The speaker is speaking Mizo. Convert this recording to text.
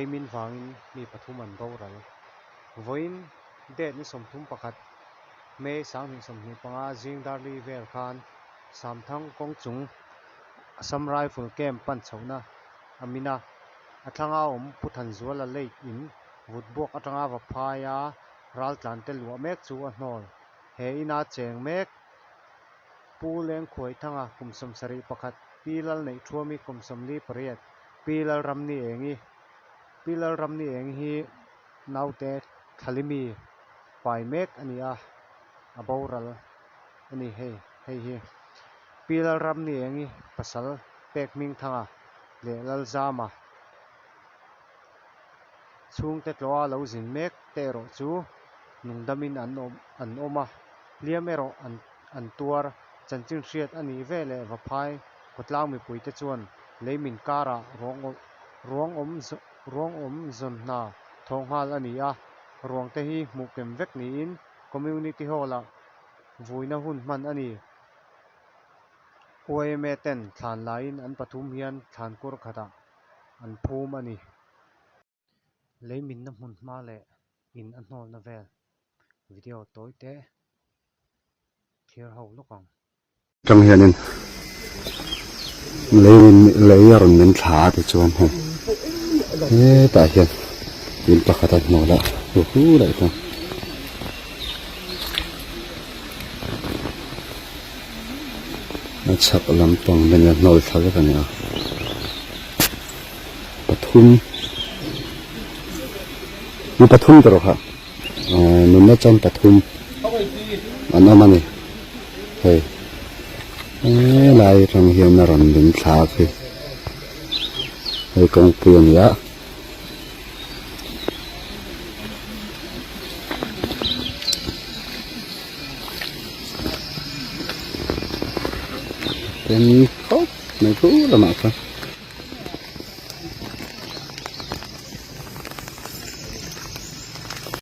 Leimin vangin mi pathum an boral. Vawiin date ni 31 May 2025 zing darli vel khan Samthang kawng chung Assam Rifle Camp pan chhohna a min a, a thlanga awm Pu Thanzuala late in vutbuak atanga Vaphaia raltlante luah mek chu a hnawl. He ina cheng mek Pu Lengkhuaithanga kum 71, Pi Lalneihthuami kum 48, Pi Lalramniengi Pi Lalramniengi hi naute Thlalimi pai mek a ni a, a boral a ni hei hei hi. Pi Lalramniengi pasal Pek Hmingthanga leh Lalzama chhungte tlawha lo zin mek te erawh chu nungdamin an awm an awm a, hliam erawh an an tuar. Chanchin hriat a nih veleh Vaphai khawtlang mipuite chuan leimin karah ruang ruang awm ruang awm zawn hna thawh nghal a ni a, ruangte hi hmuh kem vek niin Community Hall-ah vuina hun hman a ni. YMA ten thlan laiin an pathum hian thlan kur khatah an phum a ni. Leiminna hmun hma leh in a hnawlna vel video tawi te thlir ho lawk ang. Atang hianin lei lei a rawn min thla a tichuan hei hetah hian in pakhat a hnawl a hu leh ta. A chhak lampang nen a hnawl thla vek a ni a pathum mi pathum te rawh kha ahh nunna chuan pathum an awm a ni hei helai atang hian a rawn ding thla a khi hei kawngpui a ni a. Ten khawp mai khu lamah khan.